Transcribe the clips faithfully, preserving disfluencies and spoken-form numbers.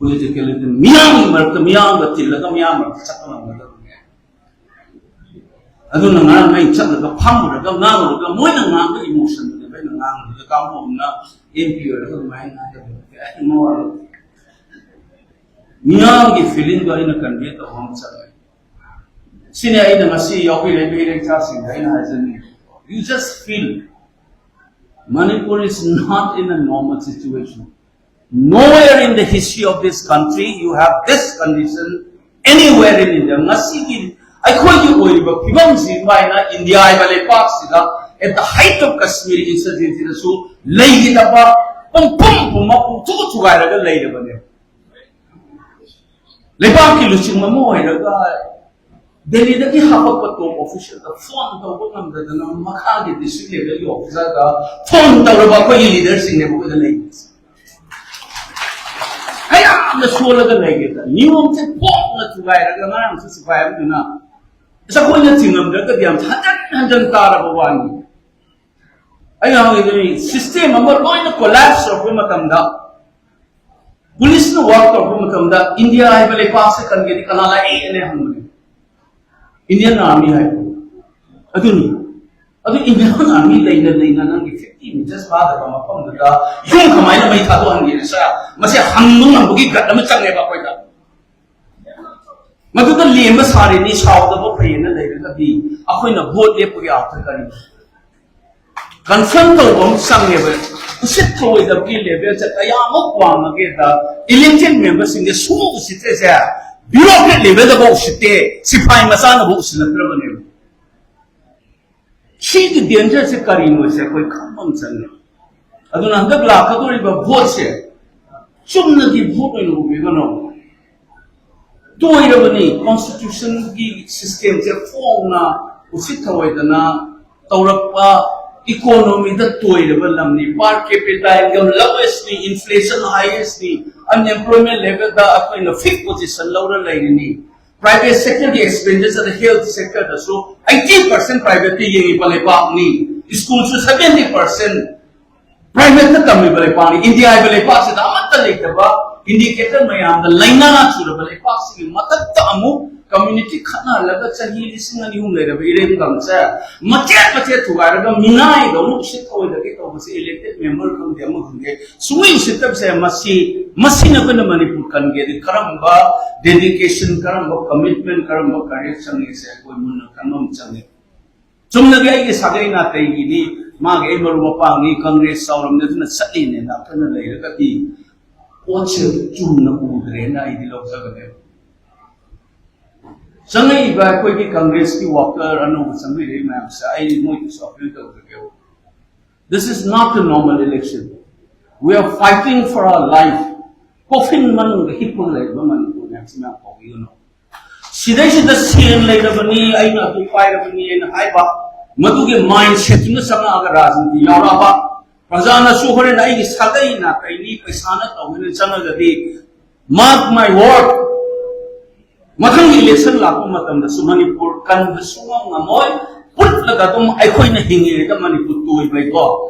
Political leader ꯃꯤꯌꯥꯝꯒꯤ ꯃꯔꯛꯇ, ꯃꯤꯌꯥꯝꯒ ꯇꯤꯜꯂꯒ ꯃꯤꯌꯥꯝ ꯃꯔꯛꯇ ꯆꯠꯄ ꯉꯝꯒꯗꯕꯅꯦ꯫ ꯑꯗꯨꯅ ꯉꯔꯥꯡ ꯑꯩ ꯆꯠꯂꯒ ꯐꯝꯃꯨꯔꯒ ꯉꯥꯡꯉꯨꯔꯒ ꯃꯣꯏꯅ ꯉꯥꯡꯕ ꯏꯃꯣꯁꯟꯗꯨꯅꯦꯕ ꯑꯩꯅ ꯉꯥꯡꯉꯨꯔꯒ ꯀꯥꯡꯕꯨ ꯑꯃꯅ ꯑꯦꯝ ꯄꯤ ꯑꯣꯏꯔꯒ ꯑꯗꯨꯃꯥꯏꯅ ꯉꯥꯡꯒꯗꯕ ꯅꯠꯇꯦ꯫ ꯑꯩ ꯃꯋꯥ ꯂꯧꯗꯦ꯫ ꯃꯤꯌꯥꯝꯒꯤ ꯐꯤꯂꯤꯡꯗꯣ ꯑꯩꯅ ꯀꯟꯚꯦ ꯇꯧꯕ ꯑꯃ ꯆꯪꯉꯦ꯫ ꯁꯤꯅꯤ ꯑꯩꯅ ꯉꯁꯤ ꯌꯥꯎꯕꯤꯔꯛꯏꯕ ꯏꯔꯩꯆꯥꯁꯤꯡꯗ ꯑꯩꯅ ꯍꯥꯏꯖꯅꯤꯡꯉꯤ, you just feel Manipur is not in a normal situation. Nowhere in the history of this country you have this condition anywhere in India. ꯉꯁꯤꯒꯤ ꯑꯩꯈꯣꯏꯒꯤ ꯑꯣꯏꯔꯤꯕ ꯐꯤꯕꯝꯁꯤ ꯃꯥꯏꯅ ꯏꯟꯗꯤꯌꯥ ꯍꯥꯏꯕ ꯂꯩꯄꯥꯛꯁꯤꯗ at the height of Kashmir insurgencyꯗꯁꯨ ꯂꯩꯈꯤꯗꯕ ꯄꯨꯡꯐꯝ ꯄꯨꯝꯕ ꯄꯨꯡꯊꯨ ꯊꯨꯒꯥꯏꯔꯒ ꯂꯩꯔꯕꯅꯦ꯫ ꯂꯩꯕꯥꯛꯀꯤ ꯂꯨꯆꯤꯡꯕ ꯑꯃ ꯑꯣꯏꯔꯒ ꯗꯦꯜꯂꯤꯗꯒꯤ ꯍꯥꯄꯛꯄ ꯇꯣꯞ ꯑꯣꯐꯤꯁꯤꯌꯦꯜꯗ ꯐꯣꯟ ꯇꯧꯕ ꯉꯝꯗꯗꯅ ꯃꯈꯥꯒꯤ ꯗꯤꯁꯇ꯭ꯔꯤꯛ ꯂꯦꯚꯦꯜꯒꯤ ꯑꯣꯐꯤꯁꯥꯔꯗ ꯐꯣꯟ ꯇꯧꯔꯕ ꯑꯩꯈꯣꯏꯒꯤ ꯂꯤꯗꯔꯁꯤꯡꯅꯦꯕ ꯑꯩꯈꯣꯏꯗ ꯂꯩꯔꯤꯁꯦ꯫ ꯀꯌꯥꯝꯅ ꯁꯣꯜꯂꯒ ꯂꯩꯒꯦꯗ ꯅꯤꯌꯣꯝꯁꯦ ꯐꯣꯡꯅ ꯊꯨꯒꯥꯏꯔꯒ ꯉꯔꯥꯡꯁꯨ ꯁꯤꯐꯥꯏ ꯑꯃꯗꯨꯅ ꯑꯁ ꯑꯩꯈꯣꯏꯅ ꯆꯤꯡꯉꯝꯗ꯭ꯔꯒꯗꯤ ꯌꯥꯝ ꯍꯟꯖꯟ ꯍꯟꯖꯟ ꯇꯥꯔꯕ ꯋꯥꯅꯤ꯫ ꯑꯩꯅ ꯍꯪꯉꯤꯗꯨꯅꯤ, ꯁꯤꯁꯇꯦꯝ ꯑꯃ ꯂꯣꯏꯅ ꯀꯣꯂꯥꯞꯁ ꯇꯧꯔꯛꯄ ꯃꯇꯝꯗ, ꯄꯨꯂꯤꯁꯅ ꯋꯥꯔꯛ ꯇꯧꯔꯛꯄ ꯃꯇꯝꯗ ꯏꯟꯗꯤꯌꯥ ꯍꯥꯏꯕ ꯂꯩꯄꯥꯛꯁꯦ ꯀꯟꯒꯅꯤ ꯀꯅꯥ ꯂꯥꯛꯏ ꯑꯅ ꯍꯪꯕꯅꯦ꯫ ꯏꯟꯗꯤꯌꯟ ꯑꯥꯔꯃꯤ ꯍꯥꯏꯕ ꯑꯗꯨꯅꯤ꯫ ꯑꯗꯨ ꯏꯟꯗꯤꯌꯟ ꯑꯥꯔꯃꯤ ꯂꯩꯅ ꯂꯩꯅ ꯅꯪꯒꯤ ꯐꯤꯐꯇꯤ ꯃꯤꯇꯔꯁ ꯐꯥꯗꯕ ꯃꯐꯝꯗꯨꯗ ꯌꯨꯝ ꯀꯃꯥꯏꯅ ꯃꯩ ꯊꯥꯗꯣꯛꯍꯟꯒꯦꯅ ꯁꯥꯔ, ꯃꯁꯤ ꯍꯪꯕ ꯉꯝꯕꯒꯤ ꯒꯠ ꯑꯃ ꯆꯪꯉꯦꯕ ꯑꯩꯈꯣꯏꯗ꯫ ꯃꯗꯨꯗ ꯂꯦꯝꯕ ꯁꯥꯔꯤꯅꯤ, ꯁꯥꯎꯗꯕ ꯐꯩꯌꯦꯅ ꯂꯩꯔꯒꯗꯤ ꯑꯩꯈꯣꯏꯅ ꯚꯣꯠ ꯂꯦꯞꯄꯒꯤ ꯑꯥꯔꯊ ꯀꯔꯤꯅꯣ? ꯀꯟꯐ꯭ꯔꯟ ꯇꯧꯕ ꯑꯃ ꯆꯪꯉꯦꯕ꯫ ꯎꯁꯤꯠ ꯊꯧꯑꯣꯏꯗꯕꯒꯤ ꯂꯦꯚꯦꯜꯁꯦ ꯀꯌꯥꯃꯨꯛ ꯋꯥꯡꯉꯒꯦꯗ, ꯏꯂꯦꯛꯇꯦꯗ ꯃꯦꯝꯕꯔꯁꯤꯡꯁꯦ ꯁꯨꯡꯎ ꯎꯁꯤꯠꯇ꯭ꯔꯤꯁꯦ, ꯕ꯭ꯌꯨꯔꯣꯀ꯭ꯔꯦꯠ ꯂꯦꯚꯦꯜꯗꯐꯥꯎ ꯎꯁꯤꯠꯇꯦ, ꯁꯤꯐꯥꯏ ꯃꯆꯥꯅꯐꯥꯎ ꯎꯁꯤꯜꯂꯛꯇ꯭ꯔꯕꯅꯦꯕ꯫ ꯁꯤꯒꯤ ꯗꯦꯟꯖꯔꯁꯦ ꯀꯔꯤꯅꯣꯁꯦ ꯑꯩꯈꯣꯏ ꯈꯪꯕ ꯑꯃ ꯆꯪꯉꯦ꯫ ꯑꯗꯨꯅ ꯍꯟꯗꯛ ꯂꯥꯛꯀꯗꯧꯔꯤꯕ ꯚꯣꯠꯁꯦ ꯆꯨꯝꯅꯒꯤ ꯚꯣꯠ ꯑꯣꯏꯅ ꯎꯕꯤꯒꯅꯣ꯫ ꯇꯣꯏꯔꯕꯅꯤ ꯀꯣꯟꯁꯇꯤꯇ꯭ꯌꯨꯁꯟꯒꯤ ꯁꯤꯁꯇꯦꯝꯁꯦ ꯐꯣꯡꯅ ꯎꯁꯤꯠ ꯊꯧꯑꯣꯏꯗꯅ ꯇꯧꯔꯛꯄ, ꯏꯀꯣꯅꯣꯃꯤꯗ ꯇꯣꯏꯔꯕ ꯂꯝꯅꯤ, per capita income lowest ꯅꯤ, inflation highest ꯅꯤ, unemployment level ꯗ ꯑꯩꯈꯣꯏꯅ fifth position ꯂꯧꯔ ꯂꯩꯔꯤꯅꯤ꯫ Private sector ꯒꯤ expenditure ꯗ health sector ꯗꯁꯨ eighty percent private ꯇ ꯌꯦꯡꯉꯤꯕ ꯂꯩꯄꯥꯛꯅꯤ꯫ ꯁ꯭ꯀꯨꯜꯁꯨ seventy percent private ꯇ ꯇꯝꯃꯤꯕ ꯂꯩꯄꯥꯛꯅꯤ꯫ ꯏꯟꯗꯤꯌꯥ ꯍꯥꯏꯕ ꯂꯩꯄꯥꯛꯁꯤꯗ ꯑꯃꯠꯇ ꯂꯩꯇꯕ Indicator ꯃꯌꯥꯝꯗ ꯂꯥꯏꯅꯥ ꯆꯨꯔꯕ ꯂꯩꯄꯥꯛꯁꯤꯒꯤ ꯃꯊꯛꯇ ꯑꯃꯨꯛ community ꯈꯠꯅꯍꯜꯂꯒ ꯆꯍꯤ ꯂꯤꯁꯤꯡ ꯑꯅꯤ ꯑꯍꯨꯝ ꯂꯩꯔꯕ ꯏꯔꯦꯡꯕꯝꯁꯦ ꯃꯆꯦꯠ ꯃꯆꯦꯠ ꯊꯨꯒꯥꯏꯔꯒ ꯃꯤꯅꯥꯏꯗꯧꯅ ꯎꯁꯤꯠ ꯊꯑꯣꯏꯗꯒꯦ ꯇꯧꯕꯁꯦ elected member ꯈꯪꯗꯦ ꯑꯃ ꯈꯪꯗꯦ ꯁꯨꯡꯎ ꯎꯁꯤꯠꯇꯕꯁꯦ ꯃꯁꯤ, ꯃꯁꯤꯅ ꯑꯩꯈꯣꯏꯅ ꯃꯅꯤꯄꯨꯔ ꯀꯟꯒꯦꯗꯤ ꯀꯔꯝꯕ dedication, ꯀꯔꯝꯕ commitment, ꯀꯔꯝꯕ courage ꯆꯪꯉꯤꯁꯦ ꯑꯩꯈꯣꯏ ꯃꯨꯟꯅ ꯈꯟꯕ ꯑꯃ ꯆꯪꯉꯤ꯫ ꯆꯨꯝꯅꯒꯤ ꯑꯩꯒꯤ ꯁꯥꯒꯩ ꯅꯥꯇꯩꯒꯤꯅꯤ, ꯃꯥꯒꯤ ꯑꯩ ꯃꯔꯨꯞ ꯃꯄꯥꯡꯅꯤ, ꯀꯪꯒ꯭ꯔꯦꯁ ꯆꯥꯎꯔꯝꯅꯤ ꯑꯗꯨꯅ ꯆꯠꯂꯤꯅꯦꯅ ꯑꯩꯈꯣꯏꯅ ꯂꯩꯔꯒꯗꯤ ꯄꯣꯠꯁꯦ ꯆꯨꯝꯅ ꯎꯗ꯭ꯔꯦꯅ ꯑꯩꯗꯤ ꯂꯧꯖꯒꯅꯦꯕ꯫ ꯆꯪꯉꯛꯏꯕ ꯑꯩꯈꯣꯏꯒꯤ ꯀꯪꯒ꯭ꯔꯦꯁꯀꯤ worker ꯑꯅꯧꯕ ꯆꯪꯕꯤꯔꯛꯏ ꯃꯌꯥꯝꯁꯦ ꯑꯩ ꯃꯣꯏꯗꯁꯨ appeal ꯇꯧꯖꯒꯦꯕ꯫ This is not a normal election. We are fighting for our life. Coffin ꯃꯅꯨꯡꯗ ꯍꯤꯞꯄꯒ ꯂꯩꯔꯤꯕ ꯃꯅꯤꯄꯨꯔ ꯃꯌꯥꯝꯁꯤ ꯃꯌꯥꯝ ꯀꯧꯕꯤꯒꯅꯨ꯫ ꯁꯤꯗꯩꯁꯤꯗ ꯁꯦꯜ ꯂꯩꯔꯕꯅꯤ, ꯑꯩꯅ ꯑꯗꯨ ꯄꯥꯏꯔꯕꯅꯤ ꯍꯥꯏꯅ ꯍꯥꯏꯕ, ꯃꯗꯨꯒꯤ mindsetꯇꯨꯅ ꯆꯪꯉꯛꯑꯒ ꯔꯥꯖꯅꯤꯇꯤ ꯌꯥꯎꯔꯛꯑꯕ, ꯄ꯭ꯔꯖꯥꯅꯁꯨ ꯍꯣꯔꯦꯟ ꯑꯩꯒꯤ ꯁꯥꯒꯩ ꯅꯥꯇꯩꯅꯤ, ꯄꯩꯁꯥꯅ ꯇꯧꯕꯅꯤ ꯆꯪꯉꯒꯗꯤ, mark my word, ꯃꯊꯪꯒꯤ election ꯂꯥꯛꯄ ꯃꯇꯝꯗꯁꯨ ꯃꯅꯤꯄꯨꯔ ꯀꯟꯕ ꯁꯨꯡꯉꯝ ꯉꯝꯃꯣꯏ꯫ ꯄꯨꯠꯂꯒ ꯑꯗꯨꯝ ꯑꯩꯈꯣꯏꯅ ꯍꯤꯡꯉꯤꯉꯩꯗ ꯃꯅꯤꯄꯨꯔ ꯇꯣꯏꯕꯩꯀꯣ,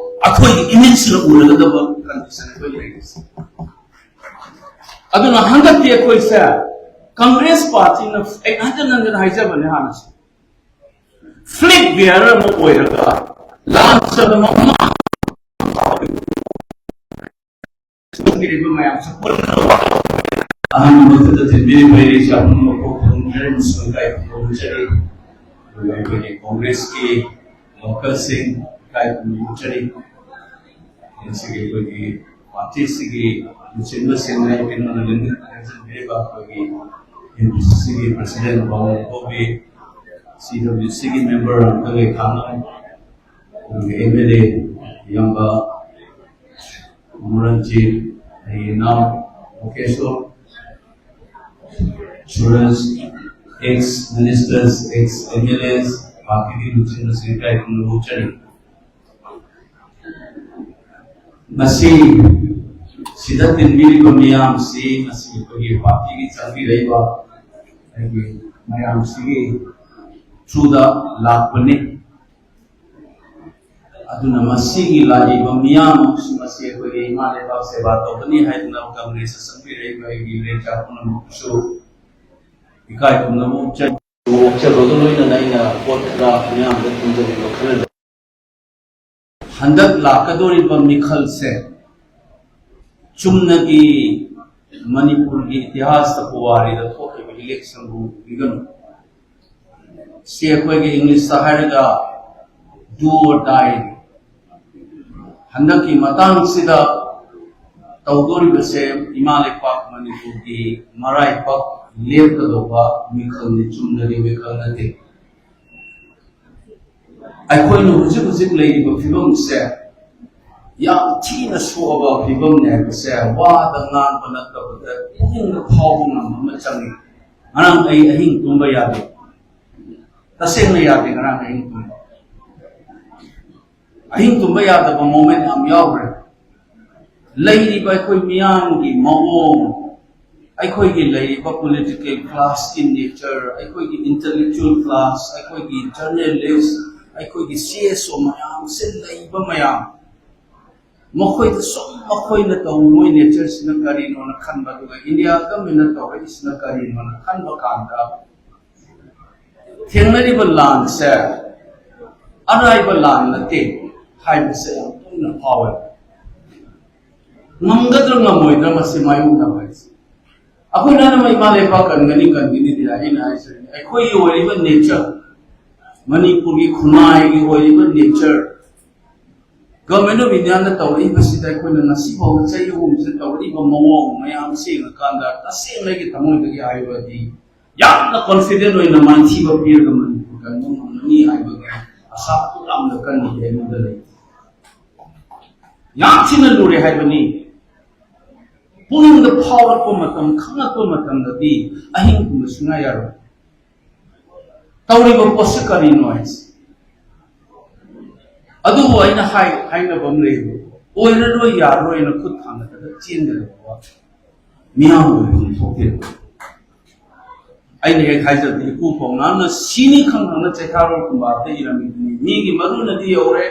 ꯑꯩꯈꯣꯏꯒꯤ image ꯁꯤꯅ ꯎꯔꯒꯗꯕ condition ꯑꯩꯈꯣꯏ ꯂꯩꯔꯤꯁꯦ꯫ ꯑꯗꯨꯅ ꯍꯟꯗꯛꯇꯤ ꯑꯩꯈꯣꯏꯁꯦ ꯀꯪꯒ꯭ꯔꯦꯁ ꯄꯥꯔꯇꯤꯅ, ꯑꯩ ꯍꯟꯖꯟ ꯍꯟꯖꯟ ꯍꯥꯏꯖꯕꯅꯦ ꯍꯥꯟꯅꯁꯨ, flag bearer ꯑꯃ ꯑꯣꯏꯔꯒ ꯂꯥꯟ ꯆꯠꯂꯕ ꯃꯃꯥ ꯆꯪꯕꯤꯔꯤꯕ ꯃꯌꯥꯝꯁꯦ ꯄꯨꯟꯅ ꯑꯍꯥꯟꯕ ꯃꯛꯇꯗ ꯊꯤꯟꯕꯤꯔꯤꯕ ꯏꯔꯩꯆꯥ ꯄꯨꯝꯅꯃꯛꯄꯨ ꯈꯨꯔꯨꯝꯖꯔꯤ ꯑꯃꯁꯨꯡ ꯏꯀꯥꯏ ꯈꯨꯝꯅꯕ ꯎꯠꯆꯔꯤ꯫ ꯑꯗꯨꯒ ꯑꯩꯈꯣꯏꯒꯤ ꯀꯪꯒ꯭ꯔꯦꯁꯀꯤ workerꯁꯤꯡ ꯏꯀꯥꯏ ꯈꯨꯝꯅꯕ ꯎꯠꯆꯔꯤ꯫ ꯉꯁꯤꯒꯤ ꯑꯩꯈꯣꯏꯒꯤ ꯄꯥꯔꯇꯤꯁꯤꯒꯤ ꯂꯨꯆꯤꯡꯕꯁꯤꯡꯅ ꯄꯤꯛꯅꯅ ꯂꯦꯡꯖꯟꯕꯤꯔꯤꯕ ꯑꯩꯈꯣꯏꯒꯤ ꯑꯦꯝ ꯄꯤ ꯁꯤ ꯁꯤꯒꯤ president ꯕꯥꯕꯨ ꯒꯣꯕꯤ, ꯁꯤ ꯗꯕ꯭ꯂꯤꯎ ꯁꯤꯒꯤ member ꯔꯥꯝꯀꯂꯦ ꯈꯥꯡꯉꯝ, ꯑꯗꯨꯒ ꯑꯦꯝ ꯑꯦꯜ ꯑꯦ ꯏꯌꯥꯝꯕ ꯃꯨꯔꯟꯖꯤꯠ, ꯑꯩꯒꯤ ꯏꯅꯥꯎ ꯃꯨꯀꯦꯁꯣꯔ, ꯁꯨꯔꯖ, ex ministers, ex M L As, ꯄꯥꯔꯇꯤꯒꯤ ꯂꯨꯆꯤꯡꯕꯁꯤꯡ ꯏꯀꯥꯏ ꯈꯨꯝꯅꯕ ꯎꯠꯆꯔꯤ꯫ ꯉꯁꯤ ꯁꯤꯗ ꯇꯤꯟꯕꯤꯔꯤꯕ ꯃꯤꯌꯥꯝꯁꯤ ꯉꯁꯤ ꯑꯩꯈꯣꯏꯒꯤ ꯄꯥꯔꯇꯤꯒꯤ ꯆꯪꯕꯤꯔꯛꯏꯕ ꯑꯩꯈꯣꯏꯒꯤ ꯃꯌꯥꯝꯁꯤꯒꯤ through ꯗ ꯂꯥꯛꯄꯅꯤ꯫ ꯑꯗꯨꯅ ꯃꯁꯤꯒꯤ ꯂꯥꯛꯂꯤꯕ ꯃꯤꯌꯥꯝ ꯑꯃꯁꯨ ꯃꯁꯤ ꯑꯩꯈꯣꯏꯒꯤ ꯏꯃꯥ ꯂꯩꯕꯥꯛ ꯁꯦꯕꯥ ꯇꯧꯒꯅꯤ ꯍꯥꯏꯗꯨꯅ ꯀꯪꯒ꯭ꯔꯦꯁꯇ ꯆꯪꯕꯤꯔꯛꯏꯕ ꯑꯩꯒꯤ ꯂꯦꯡꯒꯥ ꯄꯨꯝꯅꯃꯛꯄꯨꯁꯨ ꯏꯀꯥꯏ ꯈꯨꯝꯅꯕ ꯎꯠꯆꯔꯤ꯫ ꯑꯣꯛꯆꯕꯒ ꯂꯣꯏꯅꯅ ꯑꯩꯅ ꯄꯣꯠ ꯈꯔ ꯃꯤꯌꯥꯝꯗ ꯊꯝꯖꯅꯤꯡꯕ ꯈꯔ ꯂꯩ꯫ ꯍꯟꯗꯛ ꯂꯥꯛꯀꯗꯧꯔꯤꯕ ꯃꯤꯈꯜꯁꯦ ꯆꯨꯝꯅꯒꯤ ꯃꯅꯤꯄꯨꯔꯒꯤ ꯏꯇꯤꯍꯥꯁꯇ ꯄꯨꯋꯥꯔꯤꯗ ꯊꯣꯛꯈꯤꯕ ꯏꯂꯦꯛꯁꯟꯕꯨ ꯎꯕꯤꯒꯅꯨ꯫ ꯁꯤ ꯑꯩꯈꯣꯏꯒꯤ ꯏꯪꯂꯤꯁꯇ ꯍꯥꯏꯔꯒ do or die꯫ ꯍꯟꯗꯛꯀꯤ ꯃꯇꯥꯡꯁꯤꯗ ꯇꯧꯗꯣꯔꯤꯕꯁꯦ ꯏꯃꯥ ꯂꯩꯄꯥꯛ ꯃꯅꯤꯄꯨꯔꯒꯤ ꯃꯔꯥꯏꯕꯛ ꯂꯦꯞꯀꯗꯧꯕ ꯃꯤꯈꯜꯅꯤ, ꯆꯨꯝꯅꯒꯤ ꯃꯤꯈꯜ ꯅꯠꯇꯦ꯫ ꯑꯩꯈꯣꯏꯅ ꯍꯧꯖꯤꯛ ꯍꯧꯖꯤꯛ ꯂꯩꯔꯤꯕ ꯐꯤꯕꯝꯁꯦ ꯌꯥꯝ ꯊꯤꯅ ꯁꯣꯛꯑꯕ ꯐꯤꯕꯝꯅꯦ ꯍꯥꯏꯕꯁꯦ ꯋꯥꯗ ꯉꯥꯡꯕ ꯅꯠꯇꯕꯗ ꯄꯨꯛꯅꯤꯡꯗ ꯐꯥꯎꯕ ꯉꯝꯕ ꯑꯃ ꯆꯪꯉꯤ꯫ ꯉꯔꯥꯡ ꯑꯩ ꯑꯍꯤꯡ ꯇꯨꯝꯕ ꯌꯥꯗꯦ, ꯇꯁꯦꯡꯅ ꯌꯥꯗꯦ ꯉꯔꯥꯡ ꯑꯍꯤꯡ ꯇꯨꯝꯕ꯫ ꯑꯍꯤꯡ ꯇꯨꯝꯕ ꯌꯥꯗꯕ ꯃꯣꯃꯦꯟ ꯌꯥꯝ ꯌꯥꯎꯈ꯭ꯔꯦ꯫ ꯂꯩꯔꯤꯕ ꯑꯩꯈꯣꯏ ꯃꯤꯌꯥꯝꯒꯤ ꯃꯑꯣꯡ, ꯑꯩꯈꯣꯏꯒꯤ ꯂꯩꯔꯤꯕ ꯄꯣꯂꯤꯇꯤꯀꯦꯜ ꯀ꯭ꯂꯥꯁꯀꯤ ꯅꯦꯆꯔ, ꯑꯩꯈꯣꯏꯒꯤ ꯏꯟꯇꯦꯂꯦꯛꯆꯨꯋꯦꯜ ꯀ꯭ꯂꯥꯁ, ꯑꯩꯈꯣꯏꯒꯤ ꯖꯔꯅꯦꯂꯤꯁ, ꯑꯩꯈꯣꯏꯒꯤ ꯁꯤ ꯑꯦꯁ ꯑꯣ ꯃꯌꯥꯝꯁꯦ, ꯂꯩꯕ ꯃꯌꯥꯝ ꯃꯈꯣꯏꯗ ꯁꯨꯝ ꯃꯈꯣꯏꯅ ꯇꯧꯕ ꯃꯣꯏ ꯅꯦꯆꯔꯁꯤꯅ ꯀꯔꯤꯅꯣꯅ ꯈꯟꯕ, ꯑꯗꯨꯒ ꯏꯟꯗꯤꯌꯥ ꯒꯃꯦꯟꯅ ꯇꯧꯔꯛꯏꯁꯤꯅ ꯀꯔꯤꯅꯣꯅ ꯈꯟꯕ ꯀꯥꯟꯗ ꯊꯦꯡꯅꯔꯤꯕ ꯂꯥꯟꯁꯦ ꯑꯔꯥꯏꯕ ꯂꯥꯟ ꯅꯠꯇꯦ ꯍꯥꯏꯕꯁꯦ ꯌꯥꯝ ꯇꯣꯏꯅ ꯐꯥꯎꯋꯦ꯫ ꯉꯝꯒꯗ꯭ꯔꯥ ꯉꯝꯃꯣꯏꯗ꯭ꯔꯥ ꯃꯁꯤ ꯃꯥꯌꯣꯛꯅꯕ ꯍꯥꯏꯁꯦ? ꯑꯩꯈꯣꯏ ꯂꯣꯏꯅꯃꯛ ꯏꯃꯥ ꯂꯩꯄꯥꯛ ꯀꯟꯒꯅꯤ, ꯀꯟꯒꯅꯤꯗꯤ ꯑꯩꯅ ꯍꯥꯏꯖꯔꯤꯅꯤ꯫ ꯑꯩꯈꯣꯏꯒꯤ ꯑꯣꯏꯔꯤꯕ ꯅꯦꯆꯔ, ꯃꯅꯤꯄꯨꯔꯒꯤ ꯈꯨꯟꯅꯥꯏꯒꯤ ꯑꯣꯏꯔꯤꯕ ꯅꯦꯆꯔ, ꯒꯚꯔꯟꯃꯦꯟ ꯑꯣꯐ ꯏꯟꯗꯤꯌꯥꯅ ꯇꯧꯔꯛꯏꯕꯁꯤꯗ ꯑꯩꯈꯣꯏꯅ ꯉꯁꯤ ꯐꯥꯎꯕ ꯆꯍꯤ ꯑꯍꯨꯝꯁꯤꯗ ꯇꯧꯔꯛꯏꯕ ꯃꯑꯣꯡ ꯃꯌꯥꯝꯁꯤ ꯌꯦꯡꯉꯀꯥꯟꯗ ꯇꯁꯦꯡꯅ ꯑꯩꯒꯤ ꯊꯃꯣꯏꯗꯒꯤ ꯍꯥꯏꯔꯨꯔꯗꯤ ꯌꯥꯝꯅ ꯀꯣꯟꯐꯤꯗꯦꯟ ꯑꯣꯏꯅ ꯃꯥꯏꯊꯤꯕ ꯄꯤꯔꯒ ꯃꯅꯤꯄꯨꯔ ꯀꯟꯕ ꯉꯝꯒꯅꯤ ꯍꯥꯏꯕꯒꯤ ꯑꯁꯥ ꯌꯥꯝꯅ ꯀꯟꯅ ꯑꯩꯉꯣꯟꯗ ꯂꯩ꯫ ꯌꯥꯝ ꯊꯤꯅ ꯂꯨꯔꯦ ꯍꯥꯏꯕꯅꯤ꯫ ꯄꯨꯛꯅꯤꯡꯗ ꯐꯥꯎꯔꯛꯄ ꯃꯇꯝ, ꯈꯪꯂꯛꯄ ꯃꯇꯝꯗꯗꯤ ꯑꯍꯤꯡ ꯇꯨꯝꯕ ꯁꯨꯡꯌꯥ ꯌꯥꯔꯣꯏ꯫ ꯇꯧꯔꯤꯕ ꯄꯣꯠꯁꯤ ꯀꯔꯤꯅꯣ ꯍꯥꯏꯁꯦ꯫ ꯑꯗꯨꯕꯨ ꯑꯩꯅ ꯍꯥꯏ-, ꯍꯥꯏꯅꯕ ꯑꯃ ꯂꯩꯕ, ꯑꯣꯏꯔꯔꯣꯏ, ꯌꯥꯔꯔꯣꯏꯅ ꯈꯨꯠ ꯊꯥꯡꯒꯠꯂꯒ ꯆꯦꯟꯒꯗꯕ ꯃꯤꯌꯥꯝ ꯑꯣꯏꯕ ꯊꯣꯛꯇꯦ꯫ ꯑꯩꯅ ꯍꯦꯛ ꯍꯥꯏꯖꯕꯗ ꯏꯄꯨ ꯄꯥꯎꯅꯥꯝꯅ ꯁꯤꯅꯤ ꯈꯪ ꯈꯪꯅ ꯆꯩꯈꯥꯔꯣꯜ ꯈꯨꯝꯕꯥꯛꯇ ꯏꯔꯝꯃꯤꯗꯨꯅꯤ꯫ ꯃꯤꯒꯤ ꯃꯔꯨꯅꯗꯤ ꯌꯧꯔꯦ,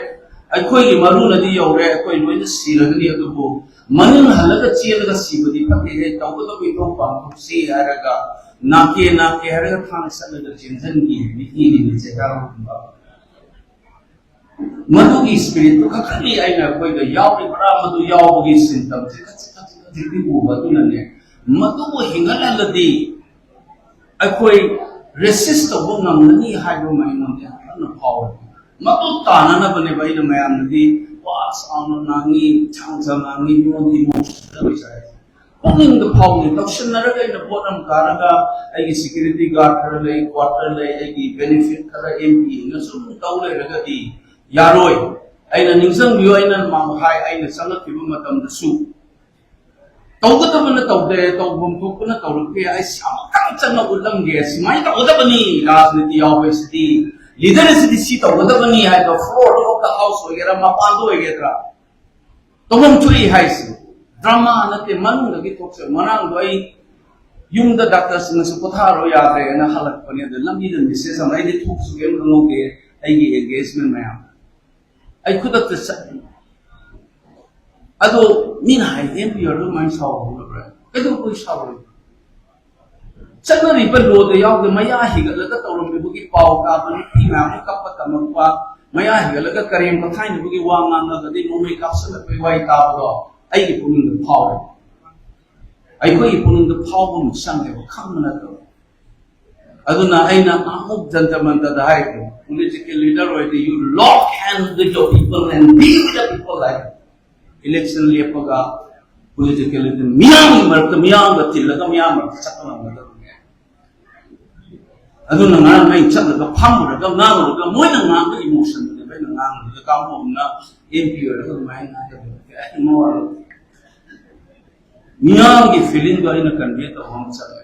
ꯑꯩꯈꯣꯏꯒꯤ ꯃꯔꯨꯅꯗꯤ ꯌꯧꯔꯦ, ꯑꯩꯈꯣꯏ ꯂꯣꯏꯅ ꯁꯤꯔꯒꯅꯤ, ꯑꯗꯨꯕꯨ ꯃꯅꯤꯡ ꯍꯜꯂꯒ ꯆꯦꯜꯂꯒ ꯁꯤꯕꯗꯤ ꯐꯠꯇꯦꯍꯦ, ꯇꯧꯒꯗꯕ ꯏꯊꯧ ꯄꯥꯡꯊꯣꯛꯁꯤ ꯍꯥꯏꯔꯒ, ꯅꯥꯀꯦ ꯅꯥꯀꯦ ꯍꯥꯏꯔꯒ ꯊꯥꯡꯅ ꯆꯠꯂꯒ ꯆꯦꯟꯁꯤꯟꯈꯤ ꯍꯥꯏꯅ ꯏꯔꯤꯅꯤ ꯆꯦꯒꯥꯔꯣꯒꯨꯝꯕ꯫ ꯃꯗꯨꯒꯤ ꯁ꯭ꯄꯤꯔꯤꯠꯇꯨ ꯈꯛꯇꯅꯤ ꯑꯩꯅ ꯑꯩꯈꯣꯏꯗ ꯌꯥꯎꯔꯤꯕ꯭ꯔꯥ, ꯃꯗꯨ ꯌꯥꯎꯕꯒꯤ ꯁꯤꯝꯇꯝꯁꯦ ꯈꯖꯤꯛ ꯈꯖꯤꯛ ꯈꯖꯤꯛꯇꯤ ꯎꯕ꯫ ꯑꯗꯨꯅꯅꯦ, ꯃꯗꯨꯕꯨ ꯍꯦꯟꯒꯠꯍꯜꯂꯗꯤ ꯑꯩꯈꯣꯏ ꯔꯦꯁꯤꯁ ꯇꯧꯕ ꯉꯝꯒꯅꯤ ꯍꯥꯏꯕ ꯑꯃ ꯑꯩꯉꯣꯟꯗ ꯌꯥꯝ ꯀꯟꯅ ꯐꯥꯎꯔꯦ꯫ ꯃꯗꯨ ꯇꯥꯅꯅꯕꯅꯦꯕ ꯑꯩꯅ ꯃꯌꯥꯝꯗꯗꯤ ꯋꯥ ꯆꯥꯎꯅ ꯉꯥꯡꯉꯤ, ꯁꯥꯡ ꯁꯥꯡ ꯉꯥꯡꯉꯤ, ꯃꯤꯉꯣꯟꯗ ꯏꯃꯣꯁꯟ ꯇꯧꯏꯁꯦ꯫ ꯄꯨꯛꯅꯤꯡꯗ ꯐꯥꯎꯅꯤ ꯇꯧꯁꯤꯟꯅꯔꯒ ꯑꯩꯅ ꯚꯣꯠ ꯑꯃ ꯀꯥꯔꯒ ꯑꯩꯒꯤ ꯁꯦꯀ꯭ꯌꯨꯔꯤꯇꯤ ꯒꯥꯔꯗ ꯈꯔ ꯂꯩ, ꯀ꯭ꯋꯥꯇꯔ ꯂꯩ, ꯑꯩꯒꯤ ꯕꯦꯅꯤꯐꯤꯠ ꯈꯔ ꯑꯦꯝ ꯄꯤ ꯑꯣꯏꯅ ꯁꯨꯝ ꯇꯧ ꯂꯩꯔꯒꯗꯤ ꯌꯥꯔꯣꯏ꯫ ꯑꯩꯅ ꯅꯤꯡꯁꯤꯡꯕꯤꯌꯨ, ꯑꯩꯅ ꯃꯥ-, ꯍꯥꯏ, ꯑꯩꯅ ꯆꯪꯂꯛꯈꯤꯕ ꯃꯇꯝꯗꯁꯨ ꯇꯧꯒꯗꯕꯅ ꯇꯧꯗꯦ, ꯇꯧꯐꯝ ꯊꯣꯛꯄꯅ ꯇꯧꯔꯛꯇꯦ꯫ ꯑꯩ ꯁꯤ ꯑꯃꯈꯛ ꯆꯪꯅ ꯎꯠꯂꯝꯒꯦ, ꯁꯨꯃꯥꯏꯅ ꯇꯧꯒꯗꯕꯅꯤ, ꯔꯥꯖꯅꯤꯇꯤ ꯌꯥꯎꯕꯁꯤꯗꯤ, ꯂꯤꯗꯔ ꯑꯁꯤꯗꯤ ꯁꯤ ꯇꯧꯒꯗꯕꯅꯤ ꯍꯥꯏꯕ floor of the house ꯑꯣꯏꯒꯦꯔꯥ, ꯃꯄꯥꯟꯗ ꯑꯣꯏꯒꯦꯔꯥ, ꯇꯧꯐꯝ ꯊꯣꯛꯏ ꯍꯥꯏꯁꯤ꯫ ꯗ꯭ꯔꯃꯥ ꯅꯠꯇꯦ, ꯃꯅꯨꯡꯗꯒꯤ ꯊꯣꯛꯆꯕ꯫ ꯉꯔꯥꯡꯗꯣ ꯑꯩ ꯌꯨꯝꯗ ꯗꯥꯛꯇꯔꯁꯤꯡꯅꯁꯨ ꯄꯣꯊꯥꯔꯣ ꯌꯥꯗ꯭ꯔꯦꯅ ꯍꯜꯂꯛꯄꯅꯦ꯫ ꯑꯗ ꯂꯝꯕꯤꯗ ꯃꯦꯁꯦꯖ ꯑꯃ, ꯑꯩꯗꯤ ꯊꯣꯛꯁꯨ ꯀꯩꯝ ꯈꯪꯍꯧꯗꯦ, ꯑꯩꯒꯤ ꯑꯦꯡꯒꯦꯖꯃꯦꯟ ꯃꯌꯥꯝ꯫ ꯑꯩ ꯈꯨꯗꯛꯇ ꯆꯠꯂꯤ꯫ ꯑꯗꯣ ꯃꯤꯅ ꯍꯥꯏ, "ꯑꯦꯝ ꯄꯤ ꯑꯣꯏꯔꯒ ꯃꯥꯏ ꯁꯥꯎꯕ ꯅꯠꯇ꯭ꯔꯣ?" ꯀꯩꯗꯧꯕꯒꯤ ꯁꯥꯎꯔꯣꯏ? ꯆꯠꯅꯔꯤꯕ ꯂꯣꯗ ꯌꯥꯎꯗꯦ꯫ ꯃꯌꯥ ꯍꯤꯒꯠꯂꯒ ꯇꯧꯔꯝꯃꯤꯕꯒꯤ ꯄꯥꯎ ꯇꯥꯕ, ꯅꯨꯄꯤ ꯃꯌꯥꯝꯅ ꯀꯞꯄ ꯇꯝꯃꯛꯄ, ꯃꯌꯥ ꯍꯤꯒꯠꯂꯒ ꯀꯔꯦꯝ ꯀꯊꯥꯏꯅꯕꯒꯤ ꯋꯥ ꯉꯥꯡꯉꯒꯗꯤ ꯅꯣꯡꯃꯩ ꯀꯥꯞꯁꯤꯜꯂꯛꯄꯒꯤ ꯋꯥꯔꯤ ꯇꯥꯕꯗꯣ ꯑꯩꯒꯤ ꯄꯨꯛꯅꯤꯡꯗ ꯐꯥꯎꯔꯦ꯫ ꯑꯩꯈꯣꯏꯒꯤ ꯄꯨꯛꯅꯤꯡꯗ ꯐꯥꯎꯕ ꯑꯃ ꯆꯪꯉꯦꯕ, ꯈꯪꯕ ꯅꯠꯇꯕ꯫ ꯑꯗꯨꯅ ꯑꯩꯅ ꯑꯃꯨꯛ ꯖꯟꯇ ꯃꯟꯇꯗ ꯍꯥꯏꯔꯤꯕ, political leader ꯑꯣꯏꯔꯗꯤ you lock hands with your people and be with the people high. Election ꯂꯦꯞꯄꯒ political leader ꯃꯤꯌꯥꯝꯒꯤ ꯃꯔꯛꯇ, ꯃꯤꯌꯥꯝꯒ ꯇꯤꯜꯂꯒ ꯃꯤꯌꯥꯝ ꯃꯔꯛꯇ ꯆꯠꯄ ꯉꯝꯒꯗꯕꯅꯦ꯫ ꯑꯗꯨꯅ ꯉꯔꯥꯡ ꯑꯩ ꯆꯠꯂꯒ ꯐꯝꯃꯨꯔꯒ ꯉꯥꯡꯉꯨꯔꯒ ꯃꯣꯏꯅ ꯉꯥꯡꯕ emotionꯗꯨꯅꯦꯕ ꯑꯩꯅ ꯉꯥꯡꯉꯨꯔꯒ ꯀꯥꯡꯕꯨ ꯑꯃꯅ ꯑꯦꯝ ꯄꯤ ꯑꯣꯏꯔꯒ ꯑꯗꯨꯃꯥꯏꯅ ꯉꯥꯡꯒꯗꯕꯅꯦ꯫ ꯑꯩ ꯃꯋꯥ ꯂꯧꯗꯦ꯫ ꯃꯤꯌꯥꯝꯒꯤ feelingꯗꯣ ꯑꯩꯅ convey ꯇꯧꯕ ꯑꯃ ꯆꯪꯉꯦ꯫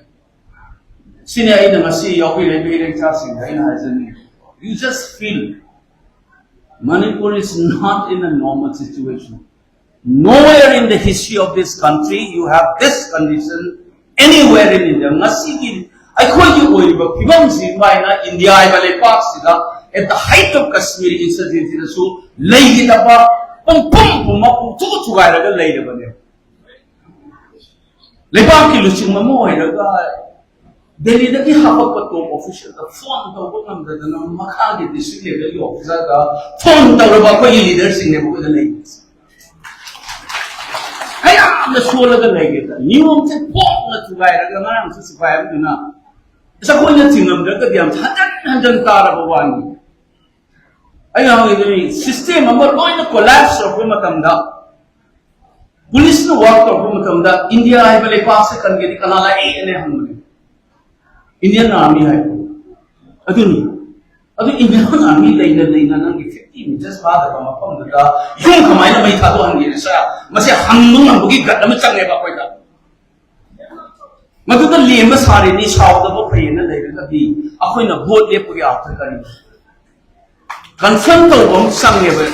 ꯁꯤꯅꯤ ꯑꯩꯅ ꯉꯁꯤ ꯌꯥꯎꯕꯤꯔꯛꯏꯕ ꯏꯔꯩꯆꯥꯁꯤꯡꯗ ꯑꯩꯅ ꯍꯥꯏꯖꯅꯤꯡꯉꯤ, you just feel Manipur is not in a normal situation. Nowhere in the history of this country you have this condition anywhere in India. ꯉꯁꯤꯒꯤ ꯑꯩꯈꯣꯏꯒꯤ ꯑꯣꯏꯔꯤꯕ ꯐꯤꯕꯝꯁꯤ ꯃꯥꯏꯅ ꯏꯟꯗꯤꯌꯥ ꯍꯥꯏꯕ ꯂꯩꯄꯥꯛꯁꯤꯗ at the height of Kashmiri insurgency ꯗꯁꯨ ꯂꯩꯈꯤꯗꯕ, ꯄꯨꯡ ꯄꯨꯝ ꯄꯨꯝꯃꯛ ꯄꯨꯡꯊꯨ ꯊꯨꯒꯥꯏꯔꯒ ꯂꯩꯔꯕꯅꯦ꯫ ꯂꯩꯕꯥꯛꯀꯤ ꯂꯨꯆꯤꯡꯕ ꯑꯃ ꯑꯣꯏꯔꯒ ꯗꯦꯜꯂꯤꯗꯒꯤ ꯍꯥꯄꯛꯄ ꯇꯣꯞ ꯑꯣꯐꯤꯁꯤꯌꯦꯜꯗ ꯐꯣꯟ ꯇꯧꯕ ꯉꯝꯗꯗꯅ ꯃꯈꯥꯒꯤ ꯗꯤꯁꯇ꯭ꯔꯤꯛ ꯂꯦꯚꯦꯜꯒꯤ ꯑꯣꯐꯤꯁꯥꯔꯗ ꯐꯣꯟ ꯇꯧꯔꯕ ꯑꯩꯈꯣꯏꯒꯤ ꯂꯤꯗꯔꯁꯤꯡꯅꯦꯕ ꯑꯩꯈꯣꯏꯗ ꯂꯩꯔꯤꯁꯦ꯫ ꯀꯌꯥꯝꯅ ꯁꯣꯜꯂꯒ ꯂꯩꯒꯦꯗ, ꯅꯤꯌꯣꯝꯁꯦ ꯐꯣꯡꯅ ꯊꯨꯒꯥꯏꯔꯒ ꯉꯔꯥꯡꯁꯨ ꯁꯤꯐꯥꯏ ꯑꯃꯗꯨꯅ ꯑꯁ ꯑꯩꯈꯣꯏꯅ ꯊꯤꯡꯉꯝꯗ꯭ꯔꯒꯗꯤ ꯌꯥꯝ ꯍꯟꯖꯟ ꯍꯟꯖꯟ ꯇꯥꯔꯕ ꯋꯥꯅꯤ꯫ ꯑꯩꯅ ꯍꯪꯉꯤꯗꯨꯅꯤ, ꯁꯤꯁꯇꯦꯝ ꯑꯃ ꯂꯣꯏꯅ ꯀꯣꯂꯥꯞꯁ ꯇꯧꯔꯛꯄ ꯃꯇꯝꯗ, ꯄꯨꯂꯤꯁꯅ ꯋꯥꯔꯛ ꯇꯧꯔꯛꯄ ꯃꯇꯝꯗ ꯏꯟꯗꯤꯌꯥ ꯍꯥꯏꯕ ꯂꯩꯄꯥꯛꯁꯦ ꯀꯟꯒꯦꯗꯤ ꯀꯅꯥ ꯂꯥꯛꯏ ꯑꯅ ꯍꯪꯕꯅꯦ꯫ ꯏꯟꯗꯤꯌꯟ ꯑꯥꯔꯃꯤ ꯍꯥꯏꯕ ꯑꯗꯨꯅꯤ꯫ ꯑꯗꯨ ꯏꯟꯗꯤꯌꯟ ꯑꯥꯔꯃꯤ ꯂꯩꯅ ꯂꯩꯅ ꯅꯪꯒꯤ ꯐꯤꯐꯇꯤ ꯃꯤꯇꯔꯁ ꯐꯥꯗꯕ ꯃꯐꯝꯗꯨꯗ ꯌꯨꯝ ꯀꯃꯥꯏꯅ ꯃꯩ ꯊꯥꯗꯣꯛꯍꯟꯒꯦ? ꯁꯥꯔ, ꯃꯁꯤ ꯍꯪꯕ ꯉꯝꯕꯒꯤ ꯒꯠ ꯑꯃ ꯆꯪꯉꯦꯕ ꯑꯩꯈꯣꯏꯗ꯫ ꯃꯗꯨꯗ ꯂꯦꯝꯕ ꯁꯥꯔꯤꯅꯤ, ꯁꯥꯎꯗꯕ ꯐꯩꯌꯦꯅ ꯂꯩꯔꯒꯗꯤ ꯑꯩꯈꯣꯏꯅ ꯚꯣꯠ ꯂꯦꯞꯄꯒꯤ ꯑꯥꯔꯊ ꯀꯔꯤꯅꯣ? ꯀꯟꯐ꯭ꯔꯟ ꯇꯧꯕ ꯑꯃ ꯆꯪꯉꯦꯕ꯫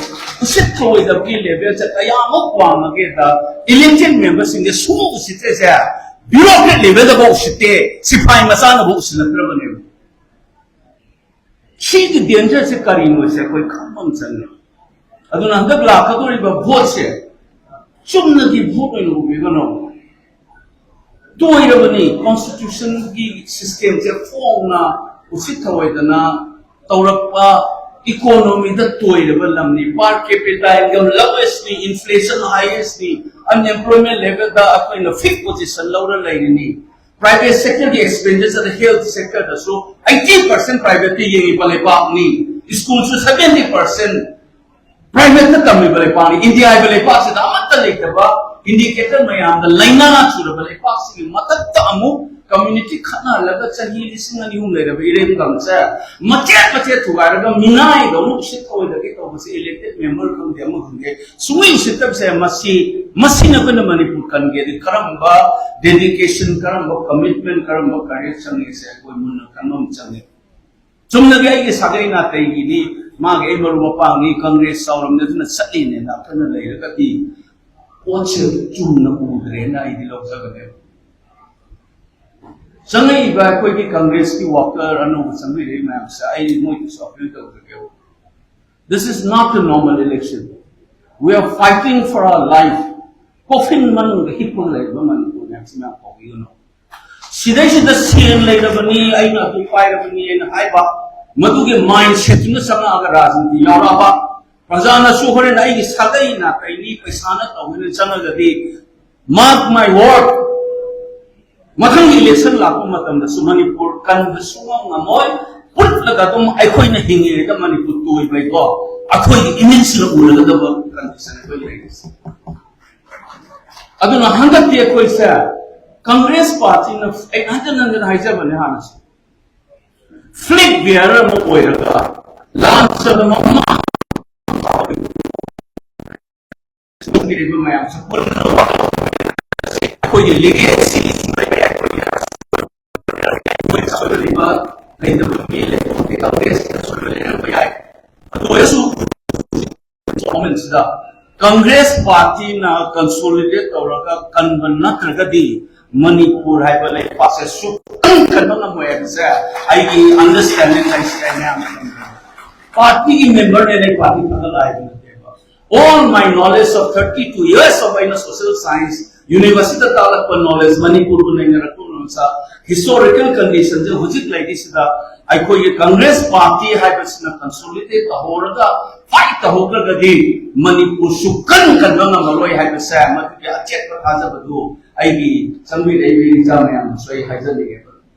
ꯎꯁꯤꯠ ꯊꯧꯑꯣꯏꯗꯕꯒꯤ ꯂꯦꯚꯦꯜꯁꯦ ꯀꯌꯥꯃꯨꯛ ꯋꯥꯡꯉꯒꯦꯗ, ꯏꯂꯦꯛꯇꯦꯠ ꯃꯦꯝꯕꯔꯁꯤꯡꯁꯦ ꯁꯨꯡꯎ ꯎꯁꯤꯠꯇ꯭ꯔꯤꯁꯦ, ꯕ꯭ꯌꯨꯔꯣꯀ꯭ꯔꯦꯠ ꯂꯦꯚꯦꯜꯗꯐꯥꯎ ꯎꯁꯤꯠꯇꯦ, ꯁꯤꯐꯥꯏ ꯃꯆꯥꯅꯐꯥꯎ ꯎꯁꯤꯜꯂꯛꯇ꯭ꯔꯕꯅꯦꯕ꯫ ꯁꯤꯒꯤ ꯗꯦꯟꯖꯔꯁꯦ ꯀꯔꯤꯅꯣꯁꯦ ꯑꯩꯈꯣꯏ ꯈꯪꯕ ꯑꯃ ꯆꯪꯉꯦ꯫ ꯑꯗꯨꯅ ꯍꯟꯗꯛ ꯂꯥꯛꯀꯗꯧꯔꯤꯕ ꯚꯣꯠꯁꯦ ꯆꯨꯝꯅꯒꯤ ꯚꯣꯠ ꯑꯣꯏꯅ ꯎꯕꯤꯒꯅꯨ꯫ ꯇꯣꯏꯔꯕꯅꯤ ꯀꯣꯟꯁꯇꯤꯇ꯭ꯌꯨꯁꯟꯒꯤ ꯁꯤꯁꯇꯦꯝꯁꯦ ꯐꯣꯡꯅ ꯎꯁꯤꯠ ꯊꯧꯑꯣꯏꯗꯅ ꯇꯧꯔꯛꯄ, ꯏꯀꯣꯅꯣꯃꯤꯗ ꯇꯣꯏꯔꯕ ꯂꯝꯅꯤ꯫ Per capita income lowest ꯅꯤ, inflation highest ꯅꯤ, unemployment level ꯗ ꯑꯩꯈꯣꯏꯅ fifth position ꯂꯧꯔ ꯂꯩꯔꯤꯅꯤ꯫ Private sector ꯒꯤ expenditure ꯗ health sector ꯗꯁꯨ eighty percent private ꯇ ꯌꯦꯡꯉꯤꯕ ꯂꯩꯕꯥꯛꯅꯤ꯫ ꯁ꯭ꯀꯨꯜꯁꯨ seventy percent private ꯇ ꯇꯝꯃꯤꯕ ꯂꯩꯕꯥꯛꯅꯤ꯫ ꯏꯟꯗꯤꯌꯥ ꯍꯥꯏꯕ ꯂꯩꯕꯥꯛꯁꯤꯗ ꯑꯃꯠꯇ ꯂꯩꯇꯕ, indicator ꯃꯌꯥꯝꯅ ꯂꯩꯅꯥ ꯆꯨꯔꯕ ꯂꯩꯕꯥꯛꯁꯤꯒꯤ ꯃꯊꯛꯇ ꯑꯃꯨꯛ community ꯈꯠꯅꯍꯜꯂꯒ ꯆꯍꯤ ꯂꯤꯁꯤꯡ ꯑꯅꯤ ꯑꯍꯨꯝ ꯂꯩꯔꯕ ꯏꯔꯦꯡꯕꯝꯁꯦ ꯃꯆꯦꯠ ꯃꯆꯦꯠ ꯊꯨꯒꯥꯏꯔꯒ ꯃꯤꯅꯥꯏꯗꯧꯅ ꯎꯁꯤꯠ ꯊꯧꯑꯣꯏꯗꯒꯦ ꯇꯧꯕꯁꯦ elected member ꯈꯪꯗꯦ ꯑꯃ ꯈꯪꯗꯦ ꯁꯨꯡꯎ ꯎꯁꯤꯠꯇꯕꯁꯦ ꯃꯁꯤ, ꯃꯁꯤꯅ ꯑꯩꯈꯣꯏꯅ ꯃꯅꯤꯄꯨꯔ ꯀꯟꯒꯦꯗꯤ ꯀꯔꯝꯕ dedication, ꯀꯔꯝꯕ commitment, ꯀꯔꯝꯕ courage ꯆꯪꯉꯤꯁꯦ ꯑꯩꯈꯣꯏ ꯃꯨꯟꯅ ꯈꯟꯕ ꯑꯃ ꯆꯪꯉꯤ꯫ ꯆꯨꯝꯅꯒꯤ ꯑꯩꯒꯤ ꯁꯥꯒꯩ ꯅꯥꯇꯩꯒꯤꯗꯤ ꯃꯥꯒꯤ ꯑꯩ ꯃꯔꯨꯞ ꯃꯄꯥꯡꯅꯤ, ꯀꯪꯒ꯭ꯔꯦꯁ ꯆꯥꯎꯔꯝꯅꯤ ꯑꯗꯨꯅ ꯆꯠꯂꯤꯅꯦꯅ ꯑꯩꯈꯣꯏꯅ ꯂꯩꯔꯒꯗꯤ ꯄꯣꯠꯁꯦ ꯆꯨꯝꯅ ꯎꯗ꯭ꯔꯦꯅ ꯑꯩꯗꯤ ꯂꯧꯖꯒꯅꯦꯕ꯫ ꯆꯪꯉꯛꯏꯕ ꯑꯩꯈꯣꯏꯒꯤ ꯀꯪꯒ꯭ꯔꯦꯁꯀꯤ ꯋꯥꯀꯔ ꯑꯅꯧꯕ ꯆꯪꯕꯤꯔꯛꯏ ꯃꯌꯥꯝꯁꯦ ꯑꯩ ꯃꯣꯏꯗꯁꯨ ꯑꯄꯤꯜ ꯇꯧꯖꯒꯦ꯫ This is not a normal election. We are fighting for our life. Coffin ꯃꯅꯨꯡꯗ ꯍꯤꯞꯄꯒ ꯂꯩꯔꯤꯕ ꯃꯅꯤꯄꯨꯔ ꯃꯌꯥꯝꯁꯤ ꯃꯌꯥꯝ ꯀꯧꯕꯤꯒꯅꯨ꯫ ꯁꯤꯗꯩꯁꯤꯗ ꯁꯦꯜ ꯂꯩꯔꯕꯅꯤ, ꯑꯩꯅ ꯑꯗꯨ ꯄꯥꯏꯔꯕꯅꯤ ꯑꯩꯅ ꯍꯥꯏꯕ ꯃꯗꯨꯒꯤ ꯃꯥꯏꯟ ꯁꯦꯠꯇꯨꯅ ꯆꯪꯉꯛꯑꯒ ꯔꯥꯖꯅꯤꯇꯤ ꯌꯥꯎꯔꯛꯑꯕ ꯄ꯭ꯔꯖꯥꯅꯁꯨ ꯍꯣꯔꯦꯟ ꯑꯩꯒꯤ ꯁꯥꯒꯩ ꯅꯥꯇꯩꯅꯤ ꯄꯩꯁꯥꯅ ꯇꯧꯒꯅꯤ ꯆꯪꯉꯒꯗꯤ, mark my word, ꯃꯊꯪꯒꯤ ꯏꯂꯦꯛꯁꯟ ꯂꯥꯛꯄ ꯃꯇꯝꯗꯁꯨ ꯃꯅꯤꯄꯨꯔ ꯀꯟꯕ ꯁꯨꯡꯉꯝ ꯉꯝꯃꯣꯏ꯫ ꯄꯨꯠꯂꯒ ꯑꯗꯨꯝ ꯑꯩꯈꯣꯏꯅ ꯍꯤꯡꯉꯤꯉꯩꯗ ꯃꯅꯤꯄꯨꯔ ꯇꯣꯏꯕꯩꯀꯣ ꯑꯩꯈꯣꯏꯒꯤ ꯏꯃꯤꯠꯁꯤꯅ ꯎꯔꯒꯗꯕ ꯀꯟꯗꯤꯁꯟ ꯑꯩꯈꯣꯏ ꯂꯩꯔꯤꯁꯦ꯫ ꯑꯗꯨꯅ ꯍꯟꯗꯛꯇꯤ ꯑꯩꯈꯣꯏꯁꯦ ꯀꯪꯒ꯭ꯔꯦꯁ ꯄꯥꯔꯇꯤꯅ, ꯑꯩ ꯍꯟꯖꯟ ꯍꯟꯖꯟ ꯍꯥꯏꯖꯕꯅꯦ ꯍꯥꯟꯅꯁꯨ, ꯐ꯭ꯂꯦꯒ ꯕꯤꯌꯔ ꯑꯃ ꯑꯣꯏꯔꯒ ꯂꯥꯟ ꯆꯠꯂꯕ ꯑꯃ ꯂꯩꯔꯤꯕ ꯃꯌꯥꯝꯁꯨ ꯄꯨꯟꯅ ꯑꯩꯈꯣꯏꯒꯤ ꯂꯤꯒꯦꯁꯤ ꯂꯩꯇꯕ ꯃꯤ ꯂꯩꯇꯕ ꯀꯪꯒ꯭ꯔꯦꯁꯇꯁꯨ ꯂꯩꯔꯝꯕ ꯌꯥꯏ꯫ ꯑꯗꯨ ꯑꯣꯏꯔꯁꯨ ꯃꯣꯃꯦꯟꯁꯤꯗ ꯀꯪꯒ꯭ꯔꯦꯁ ꯄꯥꯔꯇꯤꯅ ꯀꯟꯁꯣꯂꯤꯗꯦꯠ ꯇꯧꯔꯒ ꯀꯟꯕ ꯅꯠꯇ꯭ꯔꯒꯗꯤ ꯃꯅꯤꯄꯨꯔ ꯍꯥꯏꯕ ꯂꯩꯄꯥꯛꯁꯦ ꯁꯨꯛꯀꯟ ꯀꯟꯕ ꯉꯝꯃꯣꯏ ꯍꯥꯏꯕꯁꯦ ꯑꯩꯒꯤ ꯑꯟꯗꯔꯁꯇꯦꯟꯗꯤꯡ ꯍꯥꯏꯁꯤ ꯑꯩ ꯃꯌꯥꯝꯅ ꯈꯪꯖꯩ꯫ ꯄꯥꯔꯇꯤꯒꯤ ꯃꯦꯝꯕꯔꯅꯦꯅ ꯑꯩ ꯄꯥꯔꯇꯤ ꯊꯥꯒꯠꯂ ꯍꯥꯏꯕ ꯅꯠꯇꯦꯕ꯫ All my knowledge of thirty two years of ꯑꯩꯅ social science university ꯇꯥꯛꯂꯛꯄ ꯅꯣꯂꯦꯖ ꯃꯅꯤꯄꯨꯔꯕꯨ ꯅꯩꯅꯔꯛꯄ ꯃꯇꯝꯗ ꯍꯤꯁꯇꯣꯔꯤꯀꯦꯜ ꯀꯟꯗꯤꯁꯟꯁꯦ ꯍꯧꯖꯤꯛ ꯂꯩꯔꯤꯁꯤꯗ ꯑꯩꯈꯣꯏꯒꯤ ꯀꯪꯒ꯭ꯔꯦꯁ ꯄꯥꯔꯇꯤ ꯍꯥꯏꯕꯁꯤꯅ ꯀꯟꯁꯣꯂꯤꯗꯦꯠ ꯇꯧꯍꯧꯔꯒ ꯐꯥꯏꯠ ꯇꯧꯍꯧꯗ꯭ꯔꯒꯗꯤ ꯃꯅꯤꯄꯨꯔ ꯁꯨꯛꯀꯟ ꯀꯟꯕ ꯉꯝꯃꯔꯣꯏ ꯍꯥꯏꯕꯁꯦ ꯃꯗꯨꯒꯤ ꯑꯆꯦꯠꯄ ꯊꯥꯖꯕꯗꯨ ꯑꯩꯒꯤ ꯆꯪꯕꯤꯔꯛꯏꯕ ꯏꯆꯥ ꯃꯌꯥꯝꯗꯁꯨ ꯑꯩ ꯍꯥꯏꯖꯅꯤꯡꯉꯦꯕ꯫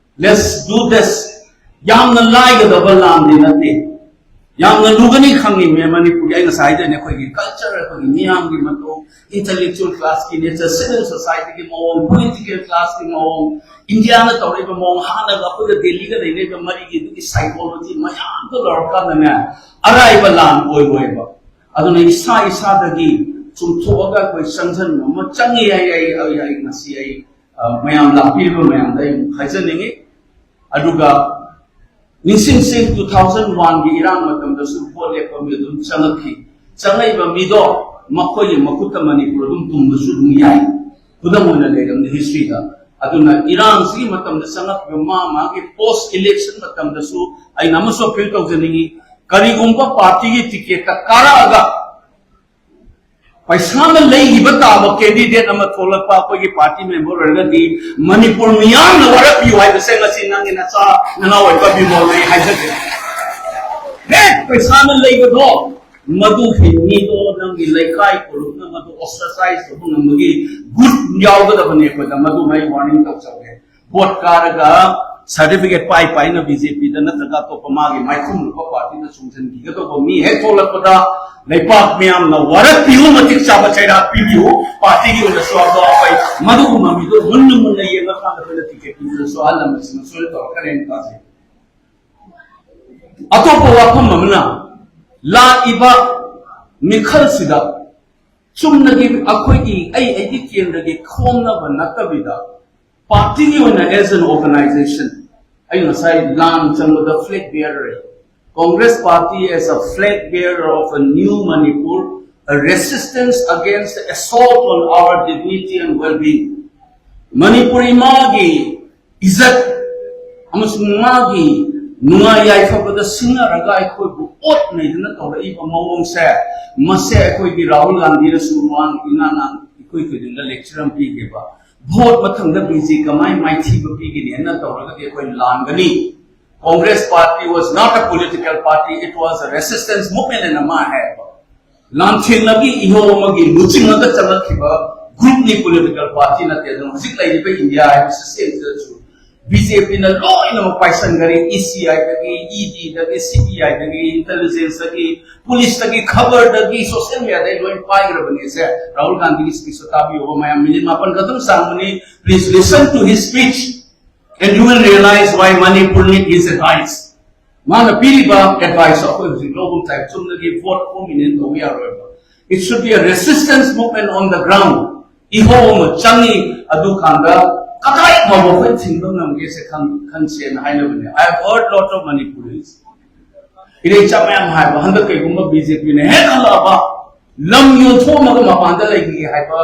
Let's do this. ꯌꯥꯝꯅ ꯂꯥꯏꯒꯗꯕ ꯂꯥꯟꯗꯤ ꯅꯠꯇꯦ꯫ ꯌꯥꯝꯅ ꯂꯨꯒꯅꯤ ꯈꯪꯉꯤ ꯃꯦ-, ꯃꯅꯤꯄꯨꯔꯒꯤ ꯑꯩ ꯉꯁꯥꯏ ꯍꯥꯏꯗꯣꯏꯅꯦ ꯑꯩꯈꯣꯏꯒꯤ ꯀꯜꯆꯔ, ꯑꯩꯈꯣꯏꯒꯤ ꯃꯤꯌꯥꯝꯒꯤ ꯃꯇꯧ, ꯏꯟꯇꯂꯦꯛꯆꯨꯑꯦꯜ ꯀ꯭ꯂꯥꯁꯀꯤ ꯅꯦꯆꯔ, ꯁꯤꯚꯤꯜ ꯁꯣꯁꯥꯏꯇꯤꯒꯤ ꯃꯑꯣꯡ, ꯄꯣꯂꯤꯇꯤꯀꯦꯜ ꯀ꯭ꯂꯥꯁꯀꯤ ꯃꯑꯣꯡ, ꯏꯟꯗꯤꯌꯥꯅ ꯇꯧꯔꯛꯏꯕ ꯃꯑꯣꯡ, ꯍꯥꯟꯅꯒ ꯑꯩꯈꯣꯏꯒ ꯗꯦꯜꯂꯤꯒ ꯂꯩꯅꯔꯤꯕ ꯃꯔꯤꯒꯤ ꯑꯗꯨꯒꯤ ꯁꯥꯏꯀꯣꯂꯣꯖꯤ ꯃꯌꯥꯝꯗꯣ ꯂꯧꯔꯀꯥꯟꯗꯅꯦ ꯑꯔꯥꯏꯕ ꯂꯥꯟ ꯑꯣꯏꯔꯣꯏꯕ꯫ ꯑꯗꯨꯅ ꯏꯁꯥ ꯏꯁꯥꯗꯒꯤ ꯆꯨꯝꯊꯣꯛꯑꯒ ꯑꯩꯈꯣꯏ ꯆꯪꯁꯤꯟꯕ ꯑꯃ ꯆꯪꯉꯤ ꯍꯥꯏ ꯑꯩ, ꯑꯩ, ꯑꯩ ꯉꯁꯤ ꯑꯩ, ꯑ, ꯃꯌꯥꯝ ꯂꯥꯛꯄꯤꯔꯤꯕ ꯃꯌꯥꯝꯗ ꯑꯩ ꯍꯥꯏꯖꯅꯤꯡꯉꯤ꯫ ꯑꯗꯨꯒ ꯅꯤꯡꯁꯤꯡꯁꯤ two thousand one ꯒꯤ ꯏꯔꯥꯡ ꯃꯇꯝꯗꯁꯨ ꯚꯣꯠ ꯂꯦꯞꯄ ꯃꯤ ꯑꯗꯨꯝ ꯆꯪꯉꯛꯈꯤ꯫ ꯆꯪꯉꯛꯏꯕ ꯃꯤꯗꯣ ꯃꯈꯣꯏꯒꯤ ꯃꯈꯨꯠꯇ ꯃꯅꯤꯄꯨꯔ ꯑꯗꯨꯝ ꯇꯨꯡꯕꯁꯨ ꯑꯗꯨꯝ ꯌꯥꯏ꯫ ꯈꯨꯗꯝ ꯑꯣꯏꯅ ꯂꯩꯔꯝꯅꯤ ꯍꯤꯁꯇ꯭ꯔꯤꯗ꯫ ꯑꯗꯨꯅ ꯏꯔꯥꯡꯁꯤꯒꯤ ꯃꯇꯝꯗ ꯆꯪꯉꯛꯄ ꯃꯥ ꯃꯥꯒꯤ post election ꯃꯇꯝꯗꯁꯨ ꯑꯩꯅ ꯑꯃꯁꯨ ꯑꯄꯤꯜ ꯇꯧꯖꯅꯤꯡꯉꯤ, ꯀꯔꯤꯒꯨꯝꯕ ꯄꯥꯔꯇꯤꯒꯤ ꯇꯤꯀꯦꯠꯇ ꯀꯥꯔꯛꯑꯒ ꯄꯩꯁꯥꯅ ꯂꯩꯈꯤꯕ ꯇꯥꯕ candidate ꯑꯃ ꯊꯣꯛꯂꯛꯄ ꯑꯩꯈꯣꯏꯒꯤ ꯄꯥꯔꯇꯤ ꯃꯦꯝꯕꯔ ꯑꯣꯏꯔꯒꯗꯤ ꯃꯅꯤꯄꯨꯔ ꯃꯤꯌꯥꯝꯅ ꯋꯥꯔꯛꯄꯤꯌꯨ ꯍꯥꯏꯕꯁꯦ ꯉꯁꯤ ꯅꯪꯒꯤ ꯅꯆꯥ ꯅꯅꯥꯎ ꯑꯣꯏꯕ ꯕꯤꯃꯣꯜꯅ ꯑꯩ ꯍꯥꯏꯖꯒꯦ꯫ ꯍꯦꯛ ꯄꯩꯁꯥꯅ ꯂꯩꯕꯗꯣ, ꯃꯗꯨꯒꯤ ꯃꯤꯗꯣ ꯅꯪꯒꯤ ꯂꯩꯀꯥꯏ ꯀꯣꯂꯨꯞꯅ ꯃꯗꯨ ostracize ꯇꯧꯕ ꯉꯝꯕꯒꯤ ꯒꯨꯠ ꯌꯥꯎꯒꯗꯕꯅꯤ ꯑꯩꯈꯣꯏꯗ꯫ ꯃꯗꯨꯃ ꯑꯩ warning ꯇꯧꯖꯒꯦ꯫ ꯚꯣꯠ ꯀꯥꯔꯒ certificate ꯄꯥꯏ ꯄꯥꯏꯅ ꯕꯤ ꯖꯦ ꯄꯤꯗ ꯅꯠꯇ꯭ꯔꯒ ꯑꯇꯣꯞꯄ ꯃꯥꯒꯤ ꯃꯥꯏꯈꯨꯝꯂꯨꯕ ꯄꯥꯔꯇꯤꯗ ꯆꯣꯡꯁꯤꯟꯈꯤꯒꯗꯧꯕ ꯃꯤ ꯍꯦꯛ ꯊꯣꯛꯂꯛꯄꯗ ꯂꯩꯄꯥꯛ ꯃꯤꯌꯥꯝꯅ ꯋꯥꯔꯛꯄꯤꯌꯨ, ꯃꯇꯤꯛ ꯆꯥꯕ ꯆꯩꯔꯥꯛ ꯄꯤꯕꯤꯌꯨ꯫ ꯄꯥꯔꯇꯤꯒꯤ ꯑꯣꯏꯅꯁꯨ ꯑꯗꯣ ꯑꯩꯈꯣꯏ ꯃꯗꯨꯒꯨꯝꯕ ꯃꯤꯗꯣ ꯃꯨꯟꯅ ꯃꯨꯟꯅ ꯌꯦꯡꯉꯀꯥꯟꯗ ꯑꯩꯈꯣꯏꯅ ꯇꯤꯀꯦꯠ ꯄꯤꯕꯗꯁꯨ ꯑꯍꯜ ꯂꯃꯟꯁꯤꯡꯅ ꯁꯣꯏꯅ ꯇꯧꯔꯛꯀꯅꯦꯅ ꯊꯥꯖꯩ꯫ ꯑꯇꯣꯞꯄ ꯋꯥꯐꯝ ꯑꯃꯅ, ꯂꯥꯛꯏꯕ ꯃꯤꯈꯜꯁꯤꯗ ꯆꯨꯝꯅꯒꯤ ꯑꯩꯈꯣꯏꯒꯤ ꯑꯩ ꯑꯩꯒꯤ ꯀꯦꯟꯗ꯭ꯔꯒꯤ ꯈꯣꯝꯅꯕ ꯅꯠꯇꯕꯤꯗ, ꯄꯥꯔꯇꯤꯒꯤ ꯑꯣꯏꯅ as an organization, ꯑꯩ ꯉꯁꯥꯏ ꯂꯥꯟ ꯆꯪꯕꯗ flag bearer, Congress party as a flag bearer of a new Manipur, a resistance against the assault on our dignity and well-being. Manipur ꯏꯃꯥꯒꯤ ꯏꯖꯠ ꯑꯃꯁꯨꯡ ꯃꯥꯒꯤ ꯅꯨꯡꯉꯥꯏ ꯌꯥꯏꯐꯕꯗ ꯁꯤꯡꯅꯔꯒ ꯑꯩꯈꯣꯏꯕꯨ ꯑꯣꯠ ꯅꯩꯗꯨꯅ ꯇꯧꯔꯛꯏꯕ ꯃꯑꯣꯡꯁꯦ, ꯃꯁꯦ ꯑꯩꯈꯣꯏꯒꯤ ꯔꯥꯍꯨꯜ ꯒꯥꯟꯙꯤꯅꯁꯨ ꯃꯃꯥꯡ ꯏꯉꯥ ꯉꯥ ꯏꯀꯨꯏ ꯀꯨꯏꯗ꯭ꯔꯤꯉꯩꯗ lecture ꯑꯃ ꯄꯤꯈꯤꯕ꯫ ꯚꯣꯠ ꯃꯊꯪꯗ ꯕꯤ ꯖꯦ ꯄꯤ ꯀꯃꯥꯏ ꯃꯥꯏꯊꯤꯕ ꯄꯤꯒꯅꯤ ꯍꯥꯏꯅ ꯇꯧꯔꯒꯗꯤ ꯑꯩꯈꯣꯏ ꯂꯥꯟꯒꯅꯤ꯫ Congress party was not a political party, it was a resistance movement ꯍꯥꯏꯅ ꯃꯥ ꯍꯥꯏꯌꯦꯕ꯫ ꯂꯥꯟꯊꯦꯡꯅꯕꯒꯤ ꯏꯍꯧ ꯑꯃꯒꯤ ꯂꯨꯆꯤꯡ ꯑꯃꯗ ꯆꯪꯂꯛꯈꯤꯕ groupꯅꯤ, political party ꯅꯠꯇꯦ꯫ ꯑꯗꯨꯅ ꯍꯧꯖꯤꯛ ꯂꯩꯔꯤꯕ ꯏꯟꯗꯤꯌꯥ ꯍꯥꯏꯕ systemꯁꯤꯗꯁꯨ ꯕꯤ ꯖꯦ ꯄꯤꯅ ꯂꯣꯏꯅꯃꯛ ꯄꯥꯏꯁꯟꯈꯔꯦ, ꯏ ꯁꯤ ꯑꯥꯏꯗꯒꯤ, ꯏ ꯗꯤꯗꯒꯤ, ꯁꯤ ꯕꯤ ꯑꯥꯏꯗꯒꯤ, intelligenceꯇꯒꯤ, policeꯇꯒꯤ, ꯈꯕꯔꯗꯒꯤ, social mediaꯗꯒꯤ ꯂꯣꯏ ꯄꯥꯏꯈ꯭ꯔꯕꯅꯦꯁꯦ꯫ ꯔꯥꯍꯨꯜ ꯒꯥꯟꯙꯤꯒꯤ speechꯇꯣ ꯇꯥꯕꯤꯌꯣꯕ ꯃꯌꯥꯝ, minute ꯃꯥꯄꯟ ꯈꯛꯇꯪ ꯆꯥꯡꯕꯅꯤ꯫ Please listen to his speech and you will realize why Manipur need his advice. ꯃꯥꯅ ꯄꯤꯔꯤꯕ advice ꯑꯩꯈꯣꯏ ꯍꯧꯖꯤꯛ ꯂꯧꯕ ꯃꯇꯝꯗ ꯆꯨꯝꯅꯒꯤ ꯚꯣꯠ ꯈꯣꯝꯃꯤꯅꯦꯅ ꯇꯧꯕ ꯌꯥꯔꯣꯏꯕ꯫ It should be a resistance movement on the ground. ꯏꯍꯧ ꯑꯃ ꯆꯪꯉꯤ꯫ ꯑꯗꯨꯀꯥꯟꯗ ꯀꯗꯥꯏ ꯐꯥꯎꯕ ꯑꯩꯈꯣꯏ ꯊꯤꯡꯕ ꯉꯝꯒꯦꯁꯦ ꯈꯟ-, ꯈꯟꯁꯦꯅ ꯍꯥꯏꯅꯕꯅꯦ꯫ I have heard lot of Manipuris, ꯏꯔꯩꯆꯥ ꯃꯌꯥꯝ ꯍꯥꯏꯕ, ꯍꯟꯗꯛ ꯀꯩꯒꯨꯝꯕ ꯕꯤ ꯖꯦ ꯄꯤꯅ ꯍꯦꯛ ꯍꯜꯂꯛꯑꯕ, ꯂꯝ ꯌꯣꯟꯊꯣꯛꯑꯝꯃꯒ ꯃꯄꯥꯟꯗ ꯂꯩꯈꯤꯒꯦ ꯍꯥꯏꯕ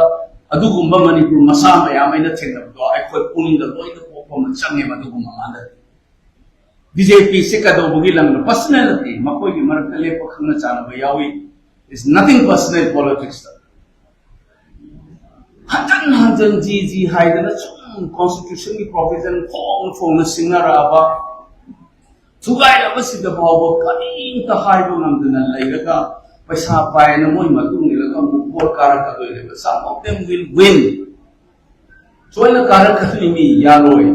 ꯑꯗꯨꯒꯨꯝꯕ ꯃꯅꯤꯄꯨꯔ ꯃꯆꯥ ꯃꯌꯥꯝ ꯑꯩꯅ ꯊꯦꯡꯅꯕꯗꯣ ꯑꯩꯈꯣꯏ ꯄꯨꯛꯅꯤꯡꯗ ꯂꯣꯏꯅ ꯄꯣꯛꯄ ꯑꯃ ꯆꯪꯉꯦꯕ꯫ ꯑꯗꯨꯒꯨꯝꯕ ꯀꯥꯟꯗꯗꯤ ꯕꯤ ꯖꯦ ꯄꯤꯁꯦ ꯀꯩꯗꯧꯕꯒꯤ ꯂꯝꯅꯣ? ꯄꯔꯁꯅꯦꯜ ꯅꯠꯇꯦ, ꯃꯈꯣꯏꯒꯤ ꯃꯔꯛꯇ ꯂꯦꯞꯄ ꯈꯪꯅ ꯆꯥꯟꯅꯕ ꯌꯥꯎꯏ꯫ It's nothing personal politics ꯇ꯫ ꯍꯟꯖꯟ ꯍꯟꯖꯟ ꯖꯤ ꯖꯤ ꯍꯥꯏꯗꯅ ꯁꯨꯝ ꯀꯣꯟꯁꯇꯤꯇ꯭ꯌꯨꯁꯟꯒꯤ ꯄ꯭ꯔꯣꯚꯤꯖꯟ ꯐꯣꯡꯅ ꯐꯣꯡꯅ ꯁꯤꯡꯅꯔꯛꯑꯕ, ꯊꯨꯒꯥꯏꯔꯕꯁꯤꯗ ꯐꯥꯎꯕ ꯀꯔꯤꯝꯇ ꯍꯥꯏꯕ ꯉꯝꯗꯅ ꯂꯩꯔꯒ, ꯄꯩꯁꯥ ꯄꯥꯏꯅ ꯃꯣꯏ ꯃꯇꯨꯡ ꯏꯜꯂꯒ ꯑꯃꯨꯛ vote ꯀꯥꯔꯛꯀꯗꯣꯏꯅꯦꯕ꯫ Some of them will win. ꯁꯣꯏꯅ ꯀꯥꯔꯛꯀꯗꯣꯏꯅꯤ, ꯃꯤ ꯌꯥꯔꯣꯏ꯫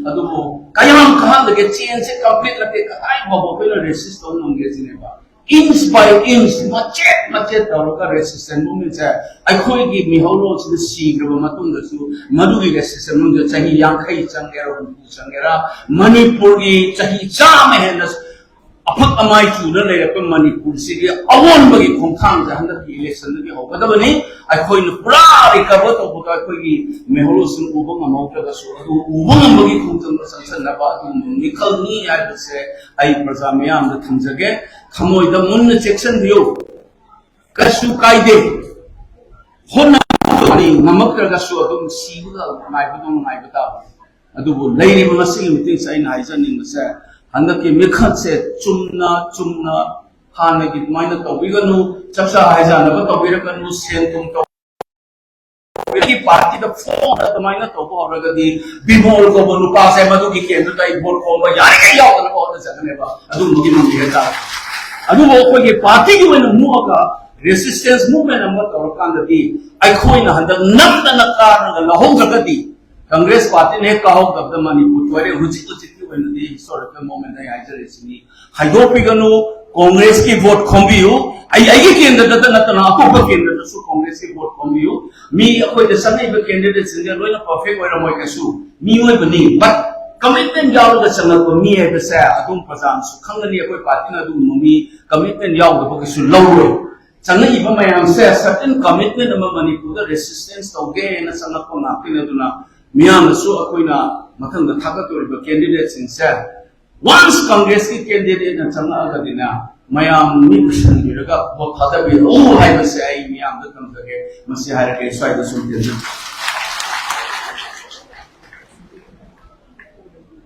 ꯑꯗꯨꯕꯨ ꯀꯌꯥꯝ ꯀꯥꯍꯜꯂꯒꯦ? ꯆꯦꯟꯁꯦ ꯀꯝꯄ꯭ꯂꯤꯠ ꯅꯠꯇꯦ, ꯀꯗꯥꯏ ꯐꯥꯎꯕ ꯑꯩꯈꯣꯏꯅ ꯔꯦꯁꯤꯁ ꯇꯧꯕ ꯉꯝꯒꯦ ꯁꯤꯅꯦꯕ꯫ Inch by inch, ꯃꯆꯦꯠ ꯃꯆꯦꯠ ꯇꯧꯔꯒ ꯔꯦꯁꯤꯁꯇꯦꯟ ꯃꯨꯚꯃꯦꯟꯁꯦ ꯑꯩꯈꯣꯏꯒꯤ ꯃꯤꯍꯧꯔꯣꯜꯁꯤꯗ ꯁꯤꯈ꯭ꯔꯕ ꯃꯇꯨꯡꯗꯁꯨ ꯃꯗꯨꯒꯤ ꯔꯦꯁꯤꯁꯇꯦꯟ ꯃꯨꯚꯃꯦꯟꯁꯦ ꯆꯍꯤ ꯌꯥꯡꯈꯩ ꯆꯪꯒꯦꯔꯥ, ꯍꯨꯝꯐꯨ ꯆꯪꯒꯦꯔꯥ, ꯃꯅꯤꯄꯨꯔꯒꯤ ꯆꯍꯤ ꯆꯥꯝꯃ ꯍꯦꯟꯅ ꯑꯐꯛ ꯑꯃꯥꯏ ꯆꯨꯅ ꯂꯩꯔꯛꯄ ꯃꯅꯤꯄꯨꯔꯁꯤꯒꯤ ꯑꯑꯣꯟꯕꯒꯤ ꯈꯣꯡꯊꯥꯡꯁꯦ ꯍꯟꯗꯛꯀꯤ ꯏꯂꯦꯛꯁꯟꯗꯒꯤ ꯍꯧꯒꯗꯕꯅꯤ꯫ ꯑꯩꯈꯣꯏꯅ ꯄꯨꯔꯥ ꯔꯤꯀꯚꯔ ꯇꯧꯕꯗ ꯑꯩꯈꯣꯏꯒꯤ ꯃꯤꯍꯧꯔꯣꯜꯁꯤꯡ ꯎꯕ ꯉꯝꯍꯧꯗ꯭ꯔꯒꯁꯨ, ꯑꯗꯨ ꯎꯕ ꯉꯝꯕꯒꯤ ꯈꯣꯡꯖꯪꯗ ꯆꯪꯁꯤꯟꯅꯕ ꯑꯗꯨꯒꯨꯝꯕ ꯃꯤꯈꯜꯅꯤ ꯍꯥꯏꯕꯁꯦ ꯑꯩ ꯄ꯭ꯔꯖꯥ ꯃꯤꯌꯥꯝꯗ ꯊꯝꯖꯒꯦ꯫ ꯊꯃꯣꯏꯗ ꯃꯨꯟꯅ ꯆꯦꯛꯁꯤꯟꯕꯤꯌꯨ꯫ ꯀꯩꯁꯨ ꯀꯥꯏꯗꯦ꯫ ꯍꯣꯠꯅꯕꯅꯤ, ꯉꯝꯃꯛꯇ꯭ꯔꯒꯁꯨ ꯑꯗꯨꯝ ꯁꯤꯕꯒ ꯉꯥꯏꯕꯗꯧ ꯉꯥꯏꯕ ꯇꯥꯕꯅꯤ꯫ ꯑꯗꯨꯕꯨ ꯂꯩꯔꯤꯕ ꯉꯁꯤꯒꯤ ꯃꯤꯇꯤꯡꯁꯦ ꯑꯩꯅ ꯍꯥꯏꯖꯅꯤꯡꯕꯁꯦ, ꯍꯟꯗꯛꯀꯤ ꯃꯤꯈꯜꯁꯦ ꯆꯨꯝꯅ ꯆꯨꯝꯅ ꯍꯥꯟꯅꯒꯤ ꯑꯗꯨꯃꯥꯏꯅ ꯇꯧꯕꯤꯒꯅꯨ, ꯆꯥꯛꯆꯥ ꯍꯩꯖꯥꯟꯅꯕ ꯇꯧꯕꯤꯔꯛꯀꯅꯨ, ꯁꯦꯟ ꯊꯨꯝ ꯇꯧ-, ꯄꯥꯔꯇꯤꯗ ꯐꯣꯟ ꯑꯗꯨꯃꯥꯏꯅ ꯇꯧꯕ ꯍꯧꯔꯒꯗꯤ ꯕꯤꯃꯣꯜ ꯀꯧꯕ ꯅꯨꯄꯥꯁꯦ ꯃꯗꯨꯒꯤ ꯀꯦꯟꯗ꯭ꯔꯗ ꯑꯩ ꯚꯣꯠ ꯈꯣꯝꯕ ꯌꯥꯔꯤꯉꯩ ꯌꯥꯎꯗꯅꯕ ꯍꯣꯠꯅꯖꯒꯅꯦꯕ꯫ ꯑꯗꯨꯝꯕꯒꯤ ꯃꯃꯤ ꯍꯥꯏꯇꯥꯔꯦ꯫ ꯑꯗꯨꯕꯨ ꯑꯩꯈꯣꯏꯒꯤ ꯄꯥꯔꯇꯤꯒꯤ ꯑꯣꯏꯅ ꯃꯨꯛꯑꯒ ꯔꯦꯁꯤꯁꯇꯦꯟꯁ ꯃꯨꯚꯃꯦꯟ ꯑꯃ ꯇꯧꯔꯀꯥꯟꯗꯗꯤ ꯑꯩꯈꯣꯏꯅ ꯍꯟꯗꯛ ꯅꯝꯗꯅ ꯀꯥꯔꯒ ꯂꯧꯍꯧꯗ꯭ꯔꯒꯗꯤ ꯀꯪꯒ꯭ꯔꯦꯁ ꯄꯥꯔꯇꯤꯅ ꯍꯦꯛ ꯀꯥꯍꯧꯗꯕꯗ ꯃꯅꯤꯄꯨꯔ ꯇꯣꯏꯔꯦ꯫ ꯍꯧꯖꯤꯛ ꯍꯧꯖꯤꯛꯀꯤ ꯑꯣꯏꯅꯗꯤ ꯍꯤꯁꯇꯣꯔꯤꯀꯦꯜ ꯃꯣꯃꯦꯟ ꯑꯩ ꯍꯥꯏꯖꯔꯤꯁꯤꯅꯤ꯫ ꯍꯥꯏꯗꯣꯛꯄꯤꯒꯅꯨ, ꯀꯣꯡꯒ꯭ꯔꯦꯁꯀꯤ ꯚꯣꯠ ꯈꯣꯝꯕꯤꯌꯨ꯫ ꯑꯩ ꯑꯩꯒꯤ ꯀꯦꯟꯗ꯭ꯔꯗꯇ ꯅꯠꯇꯅ ꯑꯇꯣꯞꯄ ꯀꯦꯟꯗ꯭ꯔꯗꯁꯨ ꯀꯣꯡꯒ꯭ꯔꯦꯁꯀꯤ ꯚꯣꯠ ꯈꯣꯝꯕꯤꯌꯨ꯫ ꯃꯤ ꯑꯩꯈꯣꯏꯗ ꯆꯪꯉꯛꯏꯕ ꯀꯦꯟꯗꯤꯗꯦꯠꯁꯤꯡꯁꯦ ꯂꯣꯏꯅ ꯄꯔꯐꯦꯛ ꯑꯣꯏꯔꯝꯃꯣꯏ ꯀꯩꯁꯨ, ꯃꯤꯑꯣꯏꯕꯅꯤ꯫ ꯕꯠ ꯀꯃꯤꯠꯃꯦꯟ ꯌꯥꯎꯔꯒ ꯆꯪꯉꯛꯄ ꯃꯤ ꯍꯥꯏꯕꯁꯦ ꯑꯗꯨꯝ ꯄ꯭ꯔꯖꯥꯅꯁꯨ ꯈꯪꯒꯅꯤ꯫ ꯑꯩꯈꯣꯏ ꯄꯥꯔꯇꯤꯅ ꯑꯗꯨꯒꯨꯝꯕ ꯃꯤ ꯀꯃꯤꯠꯃꯦꯟ ꯌꯥꯎꯗꯕ ꯀꯩꯁꯨ ꯂꯧꯔꯣꯏ꯫ ꯆꯪꯉꯛꯏꯕ ꯃꯌꯥꯝꯁꯦ ꯁꯔꯇꯦꯟ ꯀꯃꯤꯠꯃꯦꯟ ꯑꯃ ꯃꯅꯤꯄꯨꯔꯗ ꯔꯦꯁꯤꯁꯇꯦꯟꯁ ꯇꯧꯒꯦꯅ ꯆꯪꯉꯛꯄ ꯉꯥꯛꯇꯅꯤ꯫ ꯑꯗꯨꯅ ꯃꯤꯌꯥꯝꯅꯁꯨ ꯑꯩꯈꯣꯏꯅ ꯃꯊꯪꯗ ꯊꯥꯒꯠꯇꯣꯔꯤꯕ ꯀꯦꯟꯗꯤꯗꯦꯠꯁꯤꯡꯁꯦ Once Congressꯀꯤ candidateꯅ ꯆꯪꯉꯛꯑꯒꯗꯤꯅ ꯃꯌꯥꯝ ꯃꯤ ꯄꯨꯁꯟꯕꯤꯔꯒ vote ꯊꯥꯗꯕꯤꯔꯛꯎ ꯍꯥꯏꯕꯁꯦ ꯑꯩ ꯃꯤꯌꯥꯝꯗ ꯊꯝꯖꯒꯦ꯫ ꯃꯁꯤ ꯍꯥꯏꯔꯒꯦ, ꯁ꯭ꯋꯥꯏꯗ ꯁꯨꯝ ꯇꯦꯟꯖꯟ